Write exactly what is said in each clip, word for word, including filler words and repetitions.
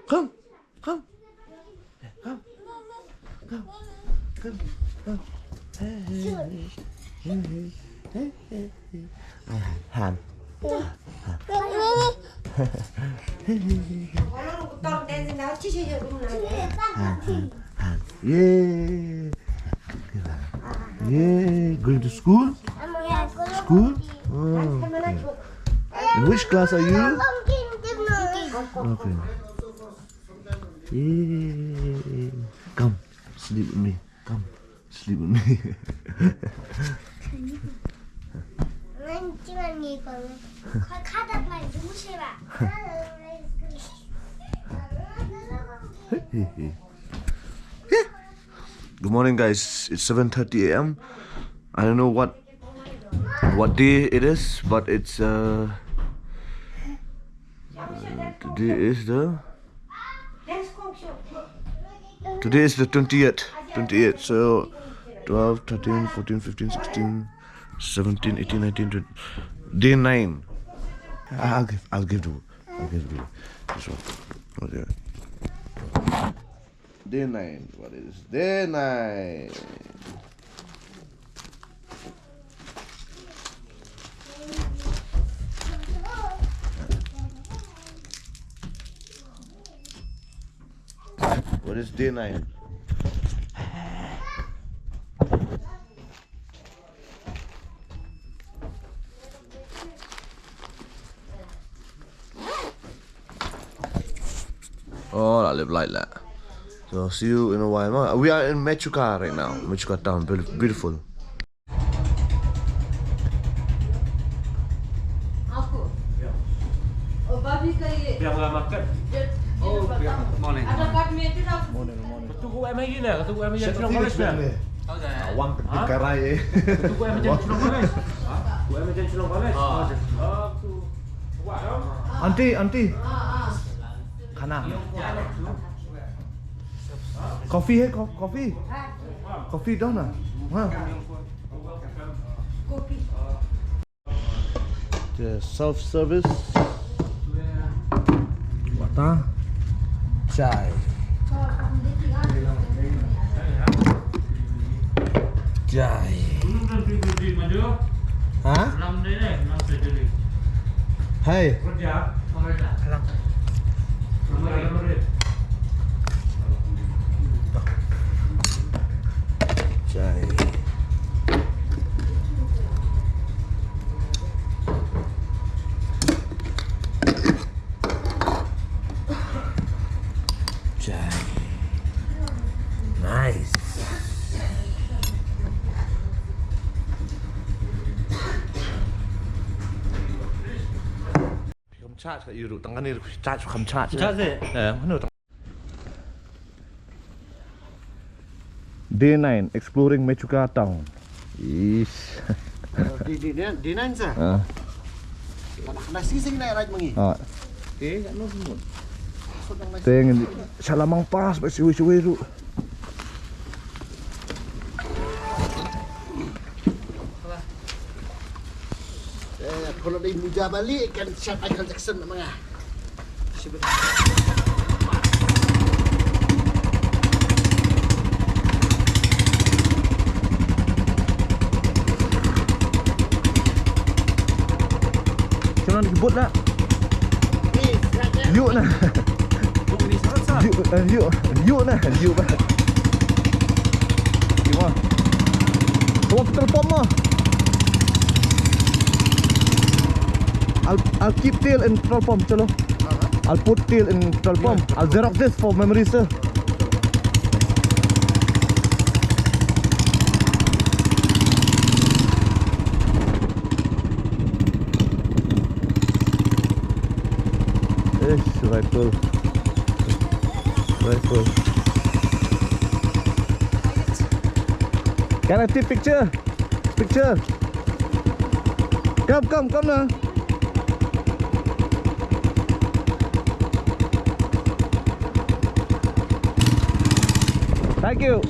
Come, come, come, come, come, come. Hey, hey, hey, hey, hey, hey. Ay, han, han. Han, han, han. Yay. Yay. Going to school? School? Oh, okay. In which class are you? Okay. Yay. Come, sleep with me. Come, sleep with me. Good morning, guys. It's seven thirty a m. I don't know what what day it is, but it's uh, uh, today is the today is the twentieth, twentieth. So twelve, thirteen, fourteen, fifteen, sixteen, seventeen, eighteen, nineteen, twenty. Day nine. I'll give, I'll give the, I'll give the, this one. Okay. Day nine. What is day nine? What is day nine? Oh, la lip light la. So see you in a while. Ma. We are in Mechuka right now. Mechuka town, beautif- beautiful. Morning. Morning, morning. Auntie, auntie. Khana. Coffee hai, co- coffee? Coffee dona? Ha? Self service. Water. Chai. Chai. Ha? Hai. Chai. Chai. Nice. Kam charge ka iru tang ani charge kam charge. Charge eh. Eh, mano tang. Day nine, exploring Mechuka town. Ish. Di di di di nine sa. Ah. Nasi sing na right mangi. Ah. Eh, ano mo? Teng, sha lamang pass ba siwi siwi ru. Eh, kalau dei muja balik kan siap Michael Jackson namanya. Jangan sebut lah. Yuk nah. Yuk, eh, yuk, yuk nah, yuk bah. Kiwa. Kiwa petrol pump mah. I'll, I'll keep tail in petrol pump, chalo. I'll put tail in petrol pump. I'll Xerox this for memory, sir. Ish, rifle. Rifle. Can I take picture? Picture. Come, come, come now. Thank you.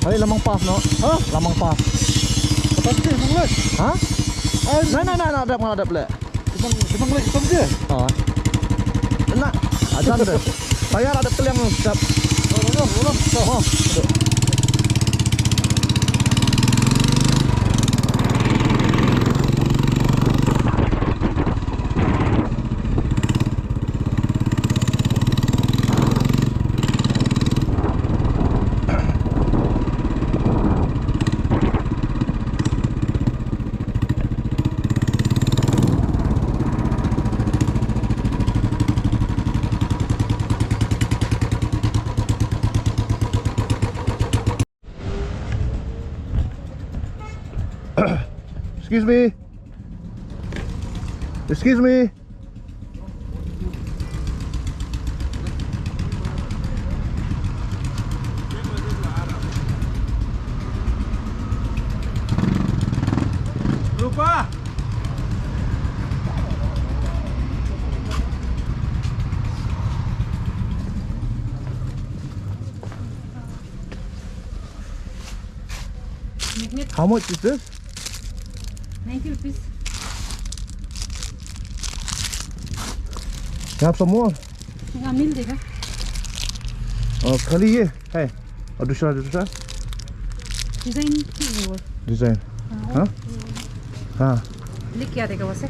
Hei, lamang pas no. Ha? Lamang pas. Pas ke, mang leh. Ha? Ai. Na, na, na, na, dap, na, dap leh. Cuma, cuma leh, cuma je. Ha. Na, ajan deh. Tayar ada keliang dap. Oh, oh, oh, oh. Oh, dap. Excuse me. Excuse me. Rupa. Magnet. How much is this? Ninety rupees. You have some more? Yeah, मिल जाएगा. Oh, खाली ये है। और दूसरा, दूसरा? Design की है वो? Design. हाँ, हाँ? वो, वो। हाँ। लिख क्या देगा वैसे?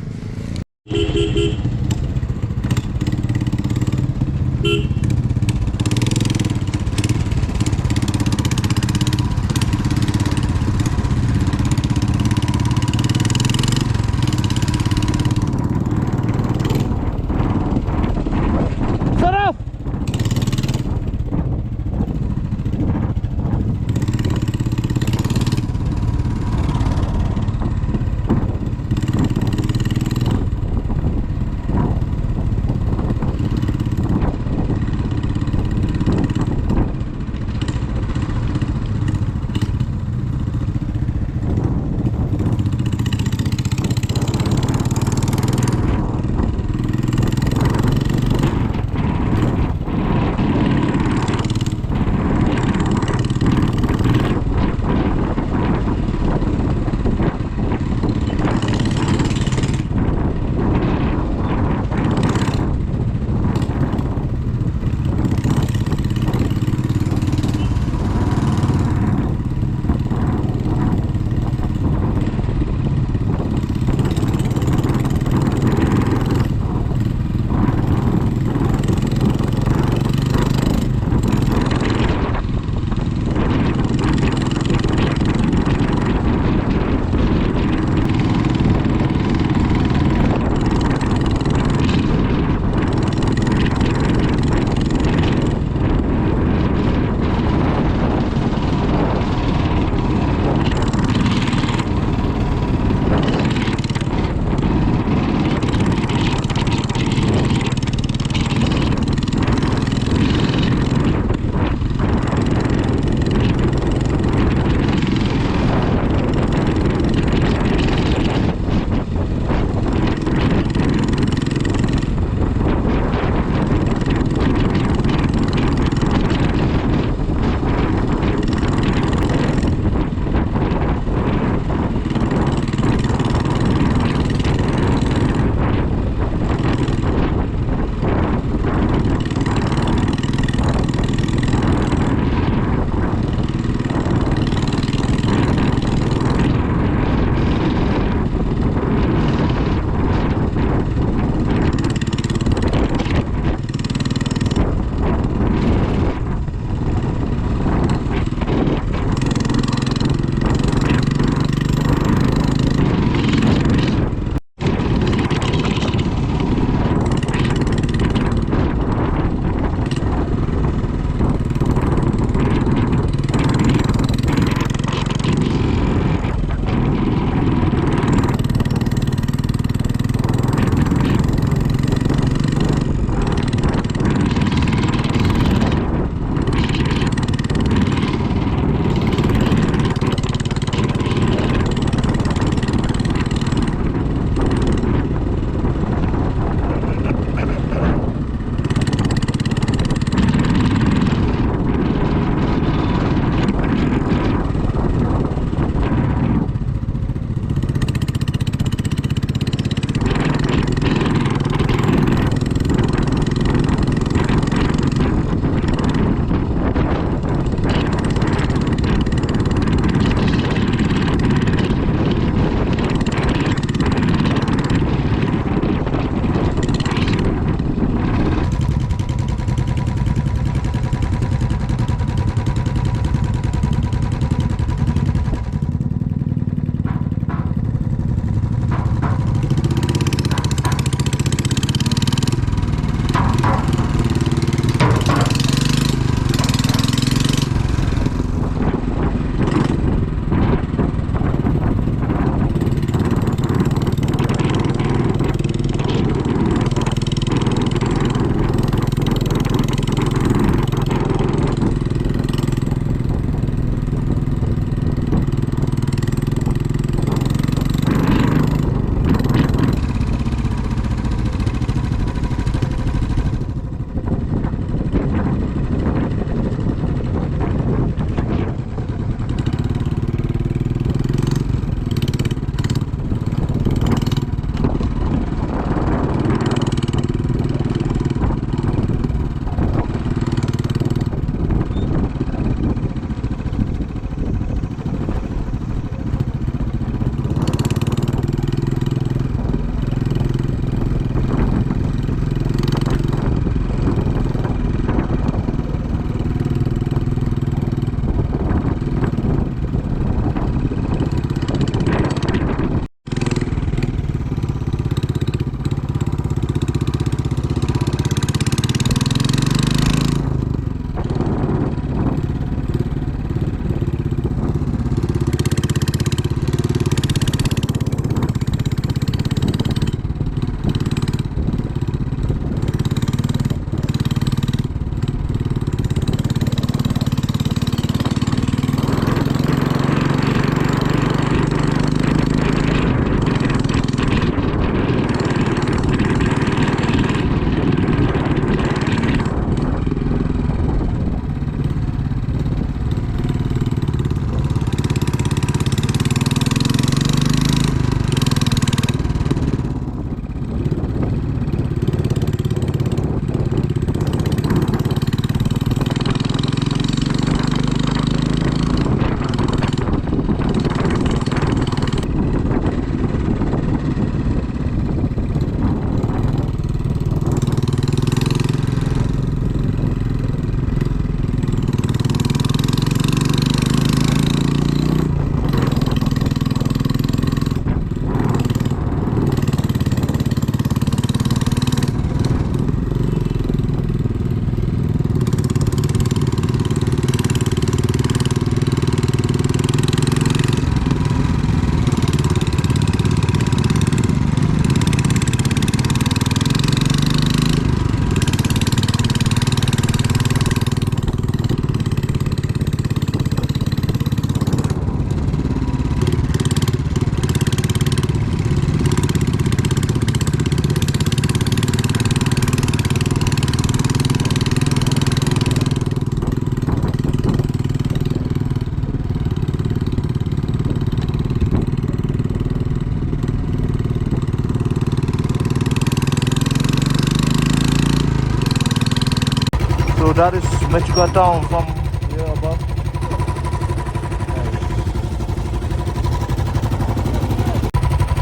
That is Mechuka town from here above.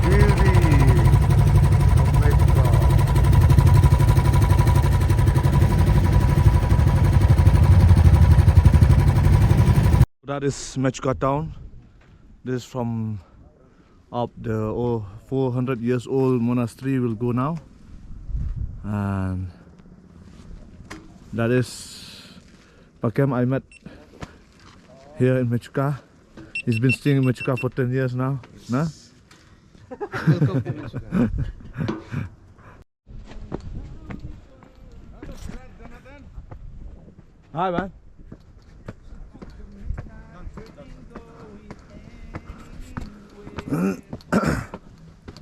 Beauty of Mechuka. That is Mechuka town. This is from up the, oh, four hundred years old monastery will go now. And that is Pakem I met here in Mechuka. He's been staying in Mechuka for ten years now. Nah? Welcome to Mechuka. Hi, man.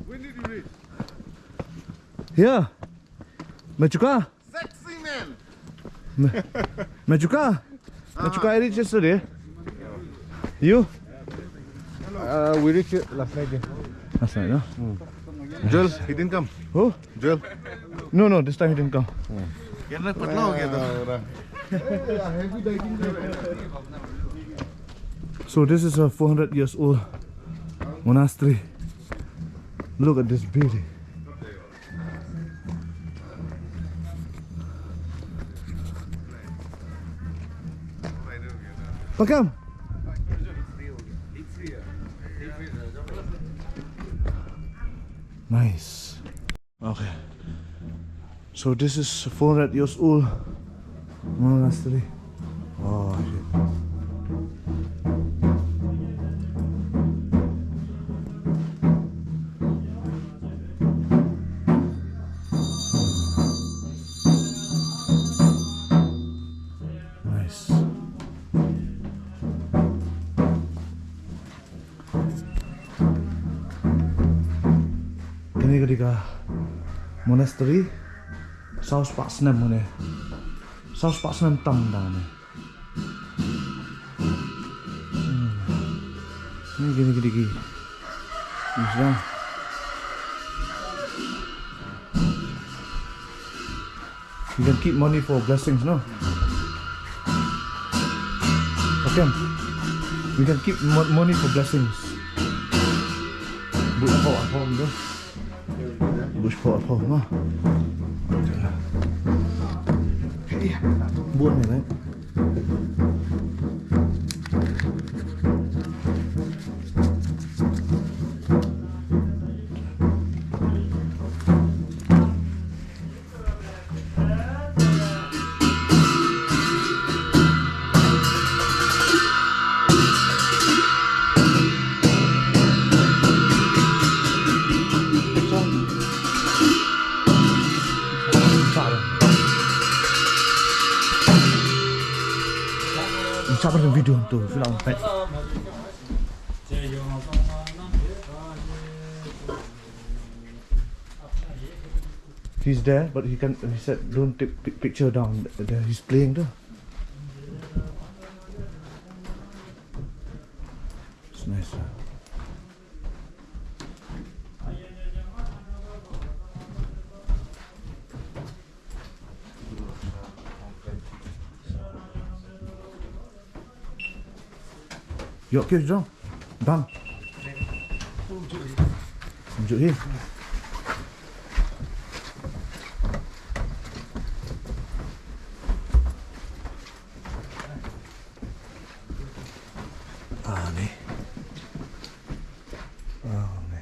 When did you reach? Here. Mechuka. Sexy man. Me-, Mechuka. Mechuka, I reached yesterday. You? Uh, we reached it last night, yeah. Last night, no? Joel, he didn't come. Who? Joel. No, no, this time he didn't come. Kena patla ho gaya tha. So this is a four hundred years old monastery. Look at this beauty. Pakem. Nice. Okay. So this is four hundred years old monastery. Oh, shit. Nice. Kane ka dei ka monastery. Saw spah snem ne. Saw spah snem tam da ne. Hmm. Ni kine ki dei ki. Ni sdang. You can keep money for blessings, no? Okay. You can keep mo-, money for blessings. Buh arphew, arphew, no? Buh arphew, arphew, no? Buh ni, right? Sabar video tu, film. He's there, but he can. He said, "Don't take pi-, picture down there. He's playing there." It's nice, huh? Ïoh ki jong. Dang. Ym ju hi. Ah, ni. Ah, ni.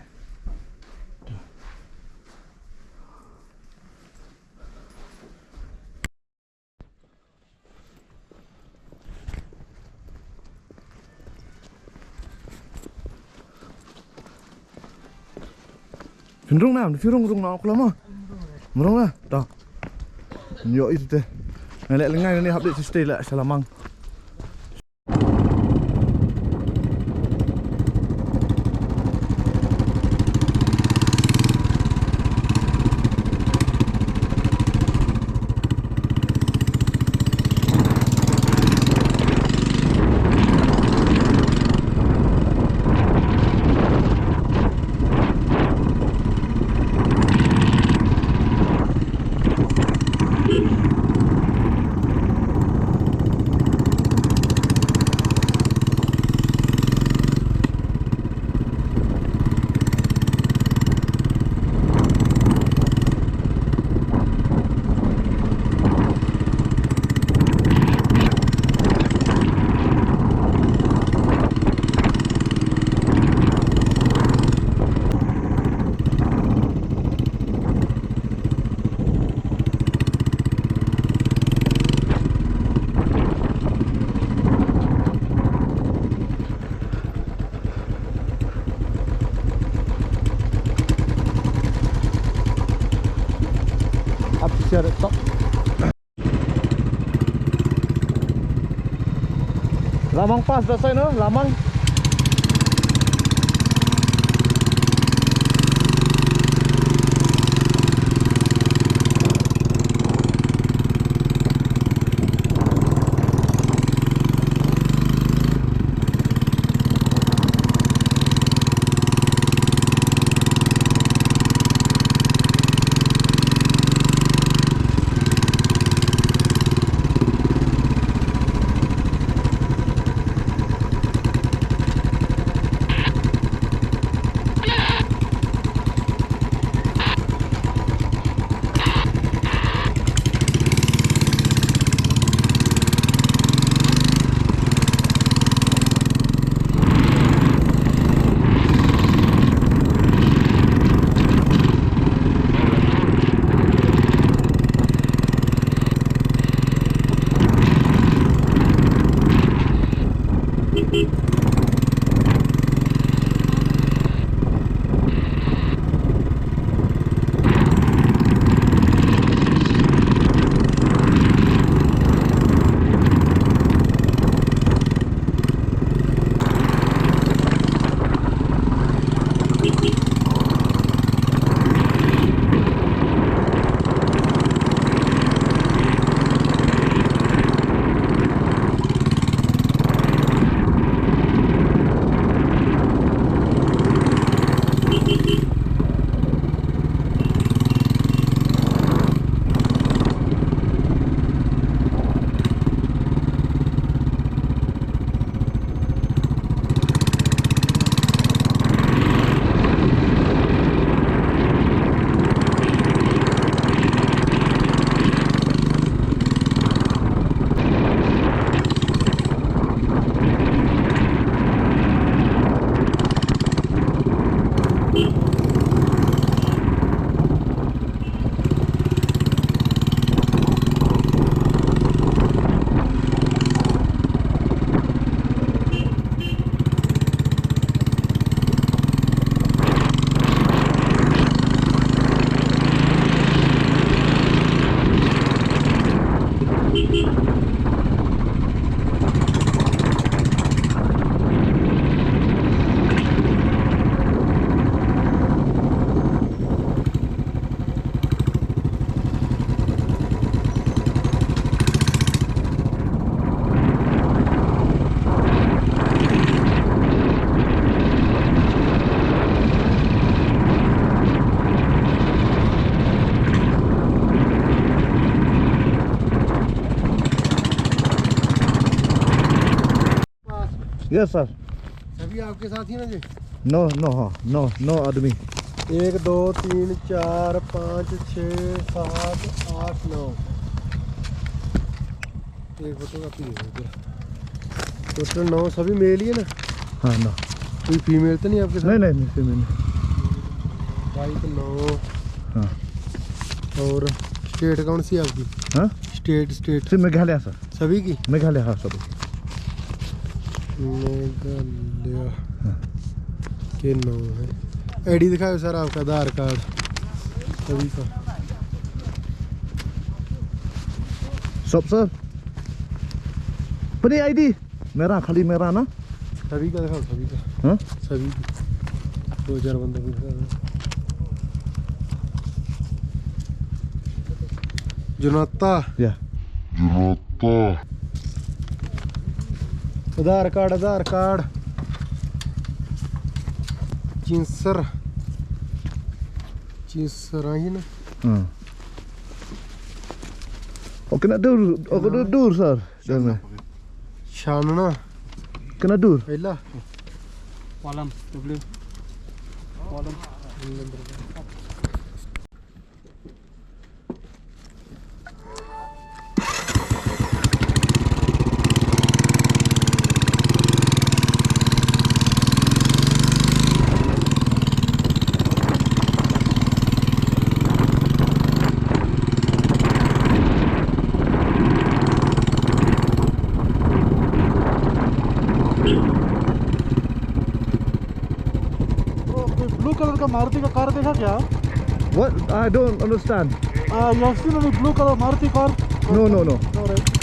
Phin rung na, phin rung, rung na, kula mo. Rung na, to. Ïoh ito te. Nga leh lyngngai ne hap dei stay la sha la mang. Lamang Pass da side no, Lamang. Yes, sir. सभी आपके साथ ही ना जी? नौ, नौ, हाँ, नौ, नौ आदमी। एक, दो, तीन, चार, पाँच, छः, सात, आठ, नौ। एक फोटो कॉपी है पूरा। टोटल नौ, सभी मेल ही है ना? हाँ, नौ। कोई फीमेल तो नहीं आपके साथ? नहीं, नहीं, नहीं, फीमेल नहीं। बाइक नौ। हाँ। और स्टेट कौन सी है आपकी? हाँ? स्टेट, स्टेट। सिर्फ मेघालय, सर। सभी की? मेघालय, हाँ, सभी। मेघालय हाँ। के नौ है। आईडी दिखाओ सर आपका, आधार कार्ड सभी का। सब सर। अपनी आईडी। मेरा, खाली मेरा ना। सभी का दिखाओ, सभी का। हाँ? सभी का। दो चार बंदे को दिखा दो। जुनाता। या। जुनाता। आधार कार्ड, आधार कार्ड। चिंसर। चिंसर आई ना। हाँ। ओके ना दूर, ओके दूर, दूर सर। Shanna. Kana dur? Ila. Column, W. Column. वो कोई ब्लू कलर का मारुति का कार देखा क्या? What? I don't understand. Uh, you have seen any blue color Maruti car? No, no, no. No, right?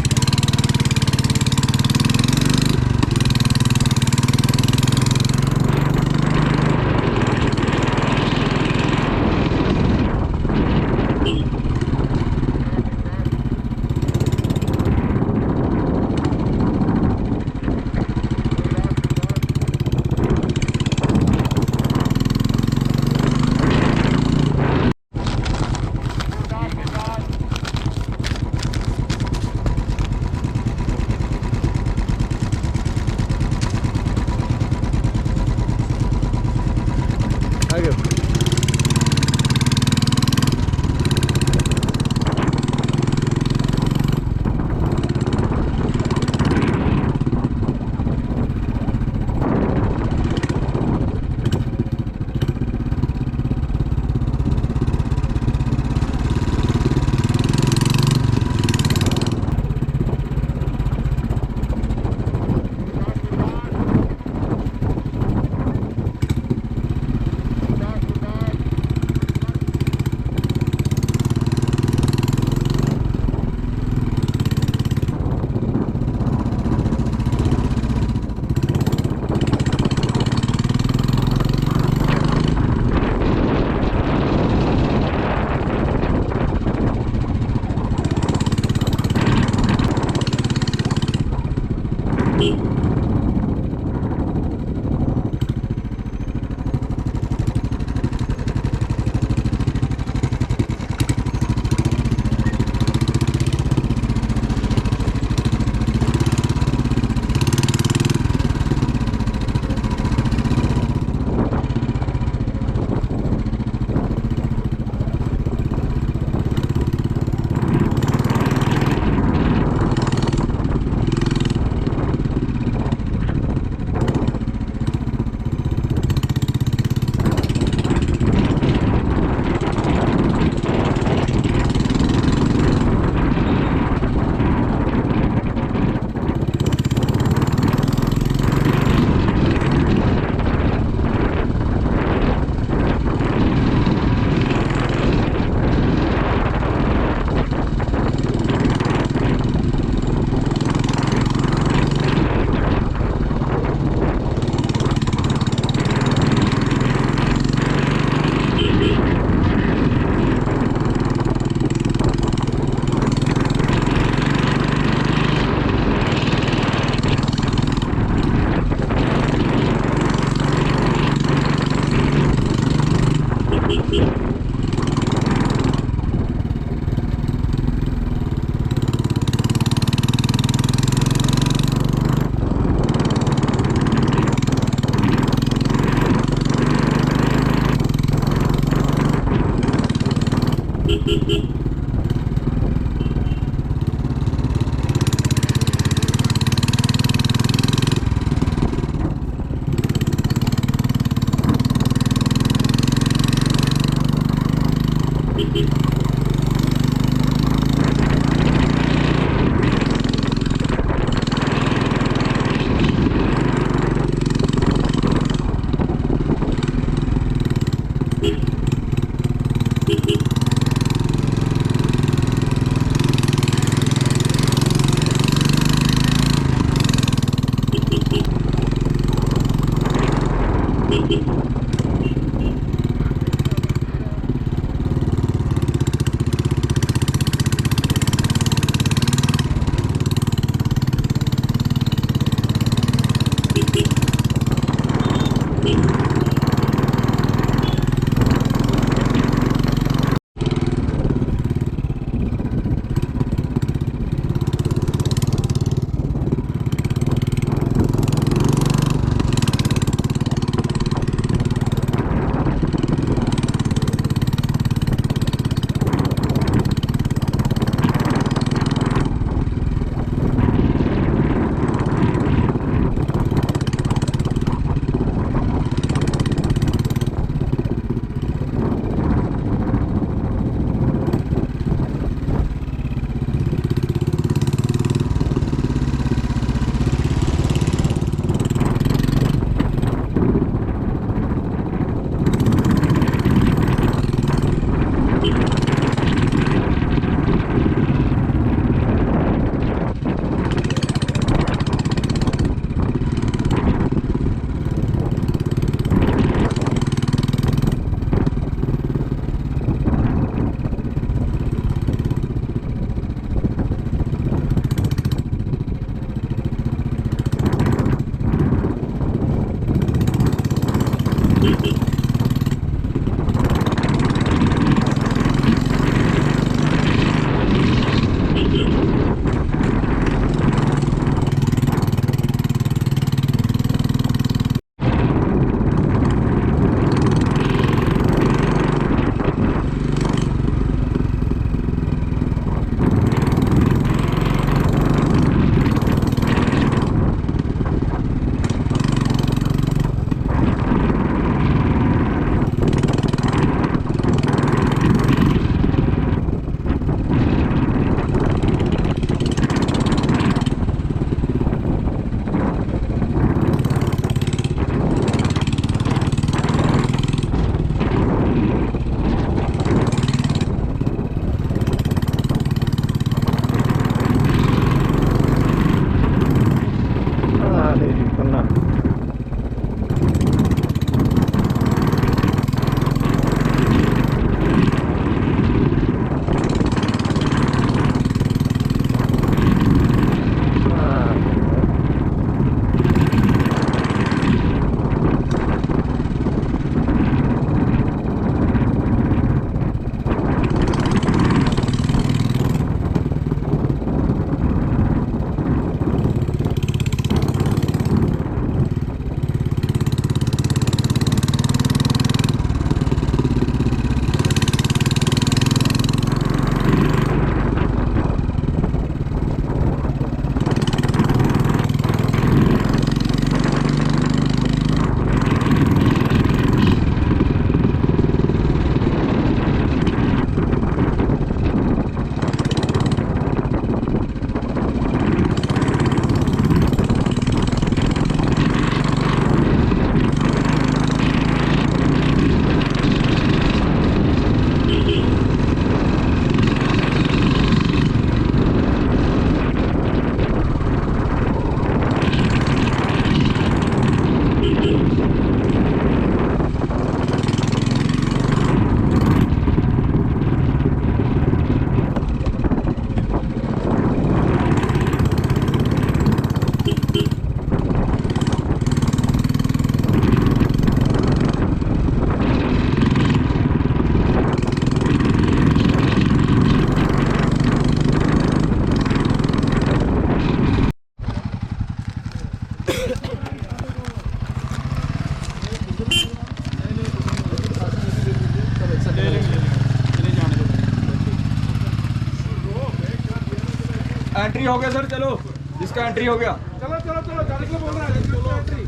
एंट्री हो गया सर, चलो, जिसका एंट्री हो गया। चलो, चलो, चलो, गाड़ी को बोल रहा है, एंट्री।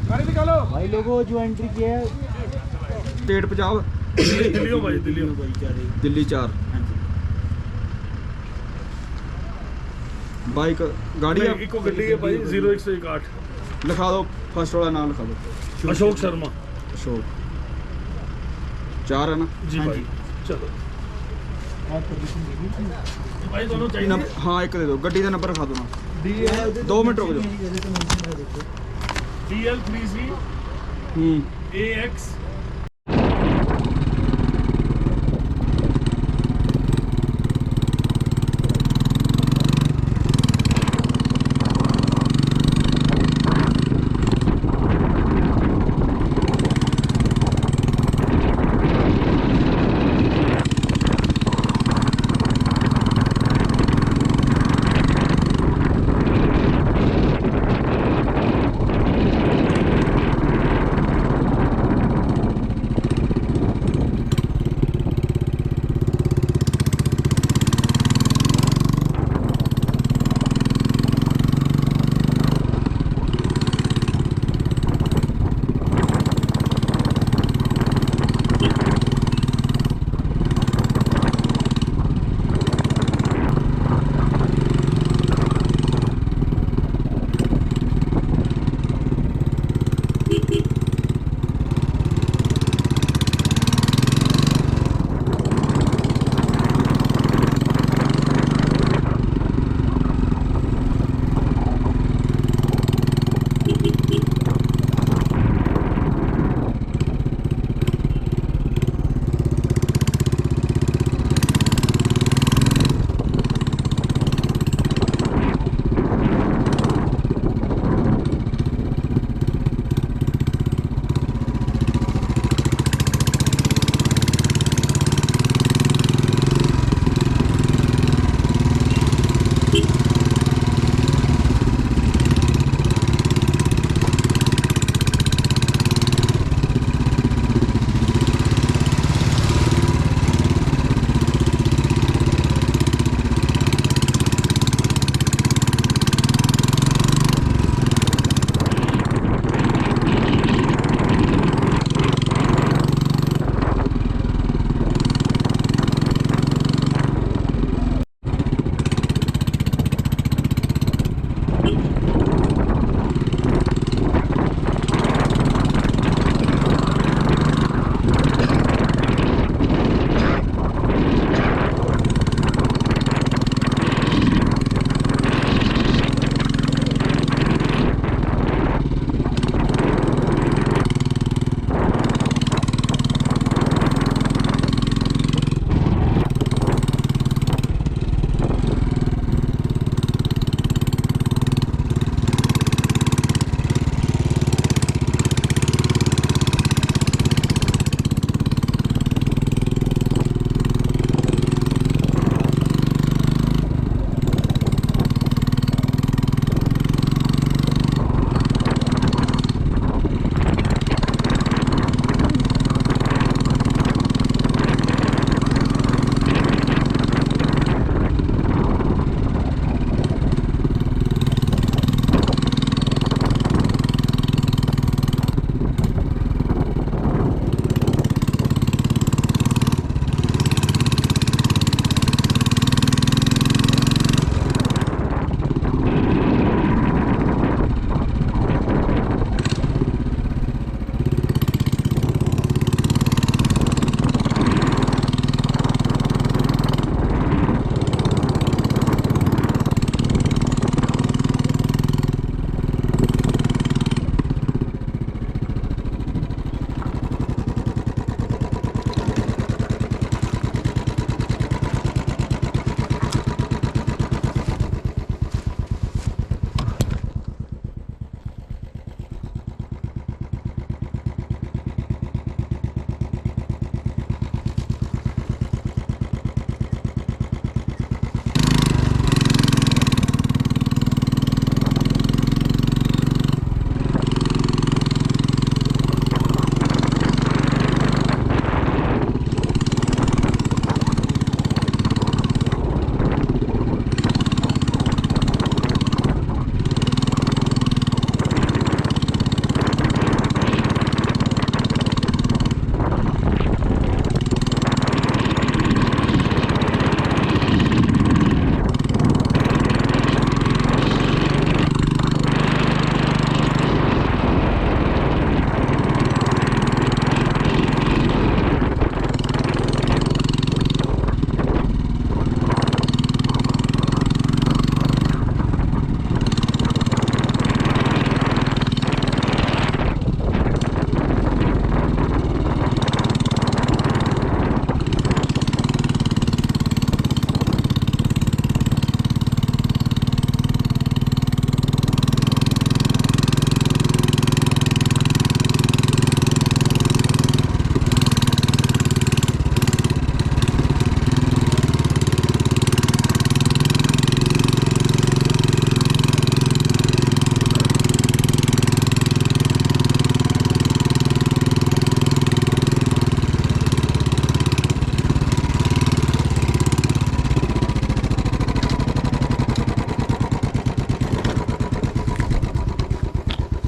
गाड़ी निकालो। भाई लोगों, जो एंट्री किया है। स्टेट पंजाब। दिल्ली हो भाई, दिल्ली हो। भाई, जा रहे हैं। दिल्ली चार। हाँ जी। बाइक, गाड़ी नहीं, है? इको गड्डी है भाई, ज़ीरो एक सौ इकसठ। लिखा दो, फर्स्ट वाला नाम लिखा दो। अशोक शर्मा। अशोक। चार है ना? जी हाँ भाई। जी। चलो। भाई, दोनों चाहिए? नंब-, हाँ, एक दे दो। गड्डी का नंबर लिखा दो ना। डी एल दो मिनट रुक जाओ। डी एल थ्री जी हम्म। ए एक्स।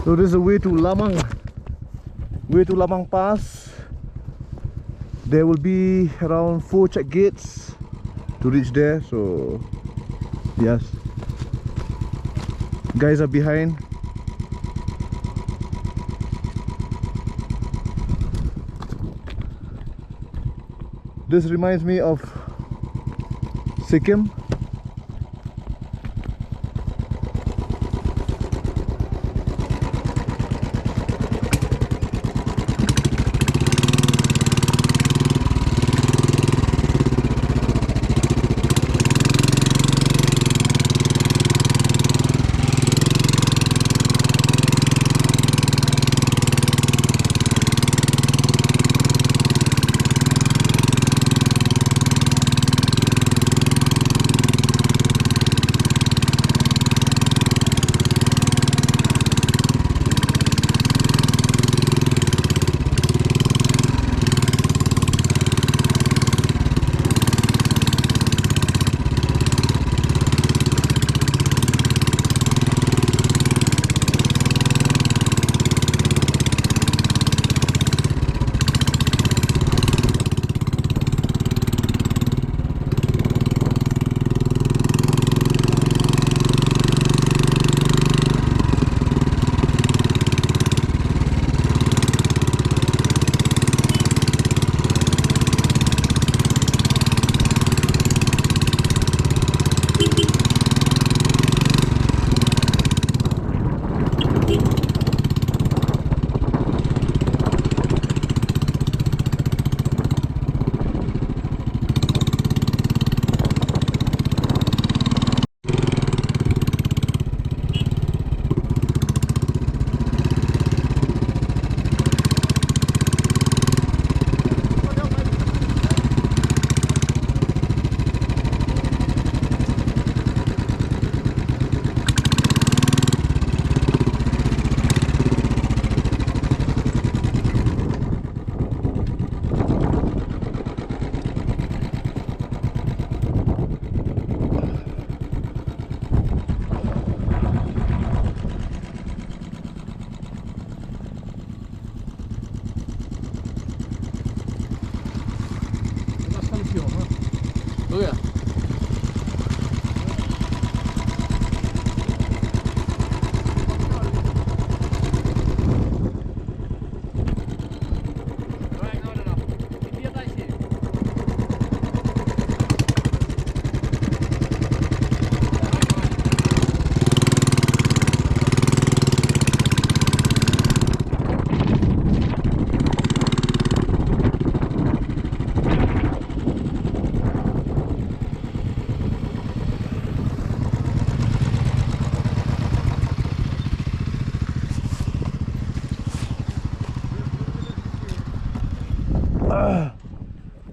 So this is the way to Lamang. Way to Lamang Pass. There will be around four check gates to reach there. So yes, guys are behind. This reminds me of Sikkim.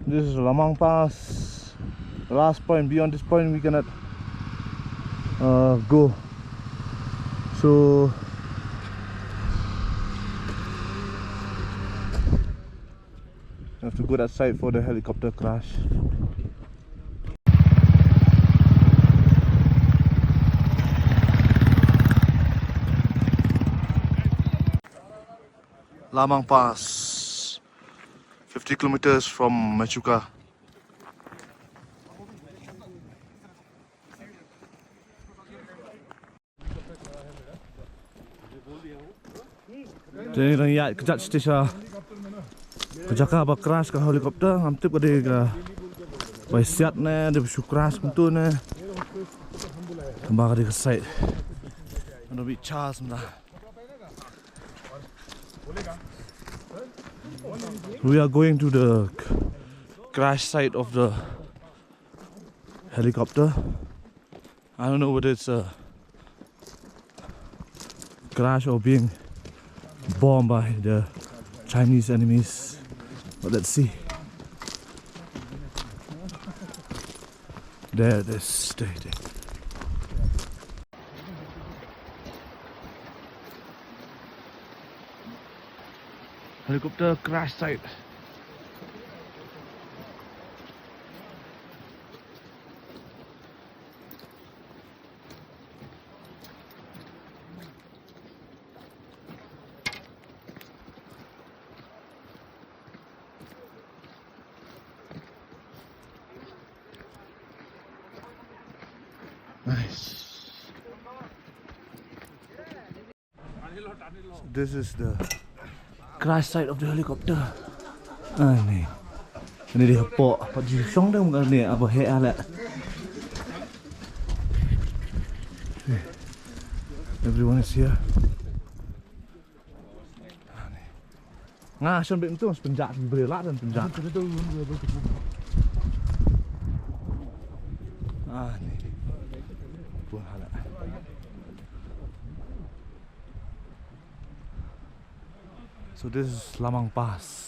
This is Lamang Pass. The last point. Beyond this point, we cannot uh, go. So we have to go that side for the helicopter crash. Lamang Pass, fifty kilometers from Mechuka. Te ngi dang ïaid kjat sha ka jaka ba crash ka helicopter, ngam tip ka dei kaba siat ne, dei ba shu crash kumto ne. Ba ka dei ka site. Ano bi chas mda. We are going to the crash site of the helicopter. I don't know whether it's a crash or being bombed by the Chinese enemies. But let's see. There it is. There, there. Helicopter crash site. Nice. This is the crash site of the helicopter. Ani. Ani dei hapoh, pat ju shong dang ani aba heh ale. Everyone is here. Ani. Nga shon bit tu mas penjat beri lah dan penjat. Ani. Pun hala. So this is Lamang Pass.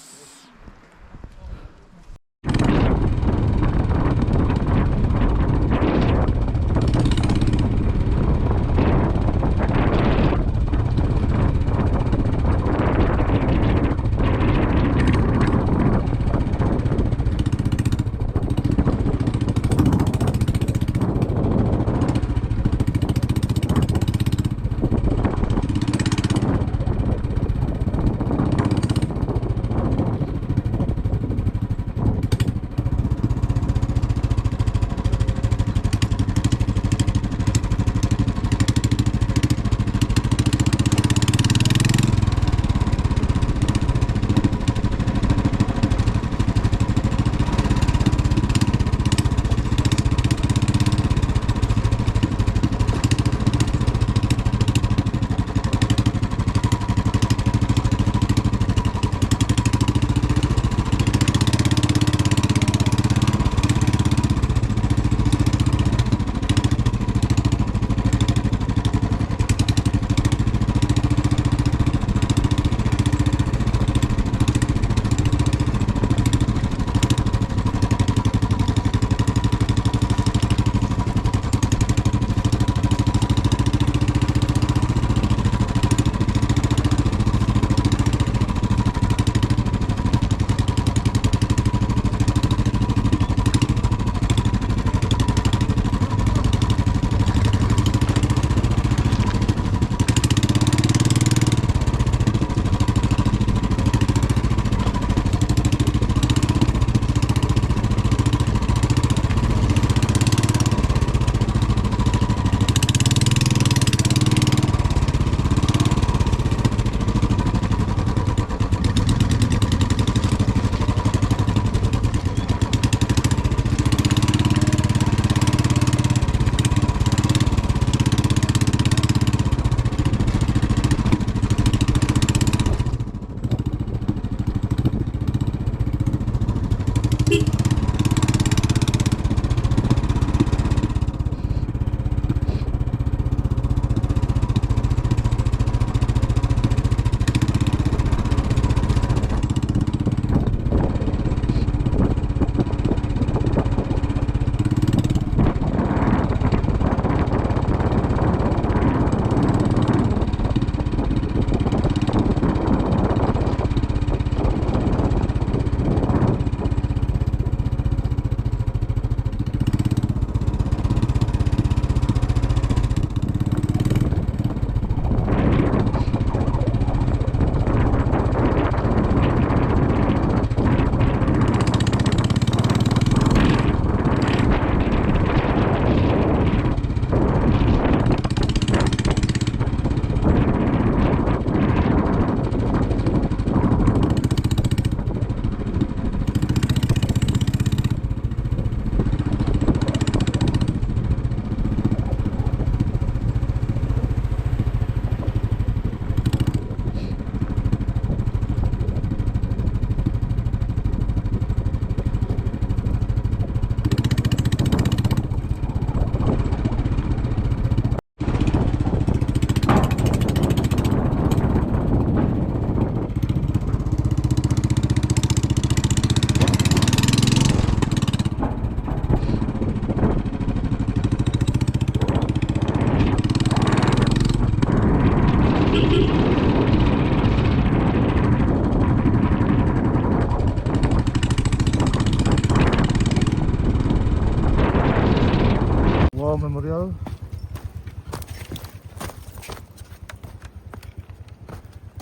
War Memorial.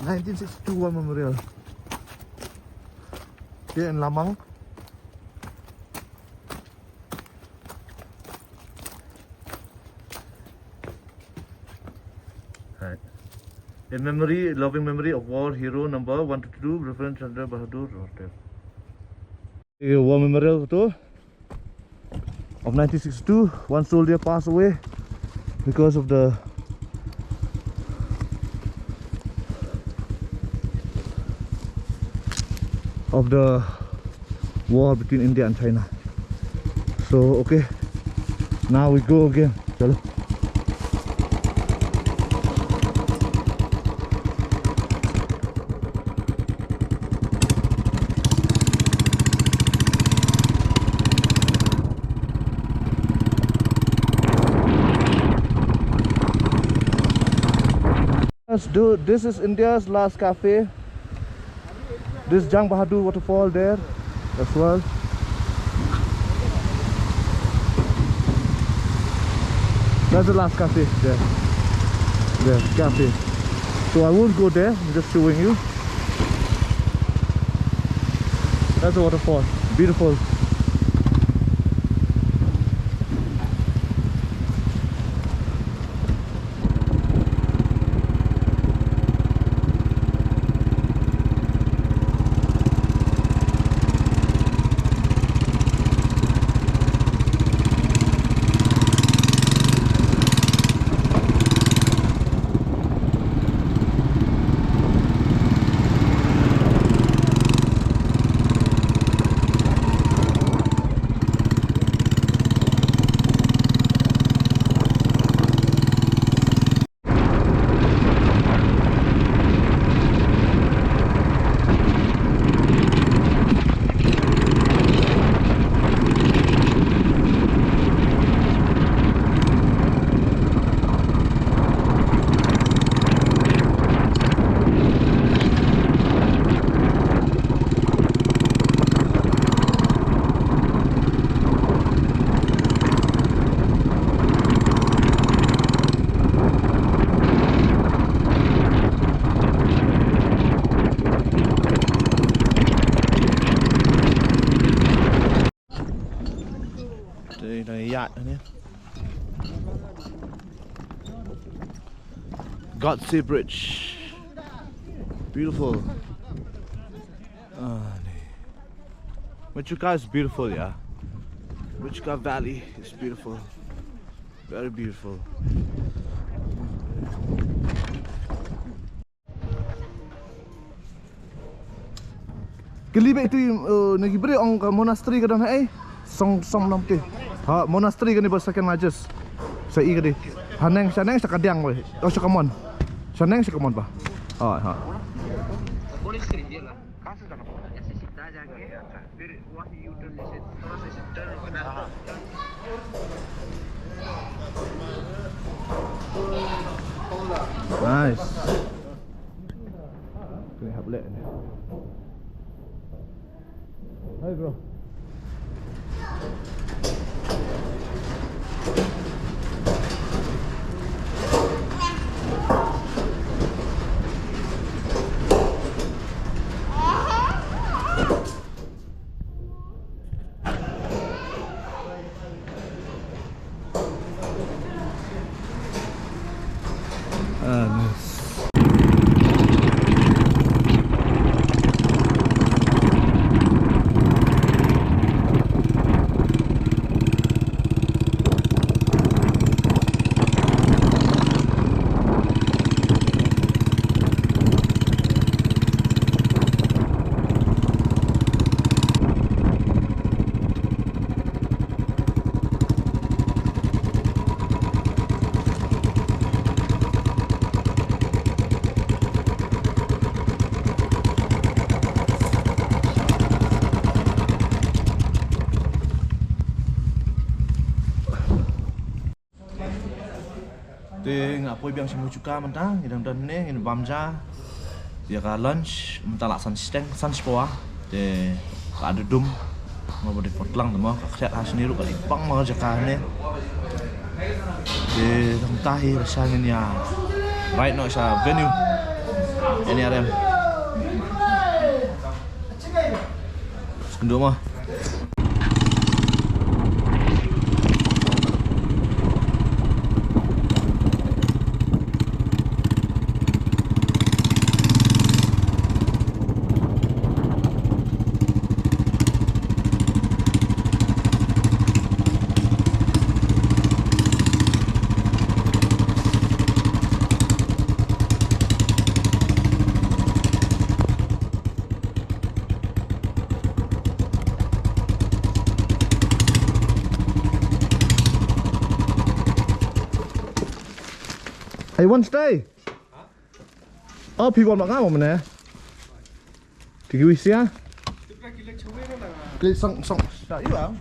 Nineteen sixty-two War Memorial. Here in Lamang. In memory, loving memory of war hero number one twenty-two, Reverend Chandra Bahadur Rotel. A war memorial photo of nineteen sixty-two. One soldier passed away because of the of the war between India and China. So, okay, now we go again. Chalo. Yes, dude, this is India's last cafe. This Jang Bahadur waterfall there as well. That's the last cafe there. There, cafe. So I won't go there, I'm just showing you. That's a waterfall. Beautiful. Te ïa, ïa, ïa. Godse Bridge. Beautiful. Ah, ni. Mechuka is beautiful, yeah. Mechuka Valley is beautiful. Very beautiful. Kali ba itu, eh, na ki briew ong ka monastery ka don ha, eh, Song Som Lam te. Ha, monastery kane ba second largest. Sa i kane. Haneng, shaneng sha kadiang wei. Oh, sha kamon. Shaneng sha kamon ba. Oh, ha. Nice. Kena hap lek ni. Hai, bro. Ah, nice. Te nga poi biang sha Mechuka mynta, ngi dang don ne, ngin bam ja ïa ka lunch mynta la san shiteng, san shiphew. Te ka dudum, nga ba dei potlang te mo, ka khriat ha shini ruh ka dei pang ma ka jaka ne. Te mynta hi rasha ngin ïa ride noh sha venue N R M. Senduk mah. Ai wan stay. Oh, phi wan ma nga mo mane. Ti ki wi sia. Ki song song. Da yu ang.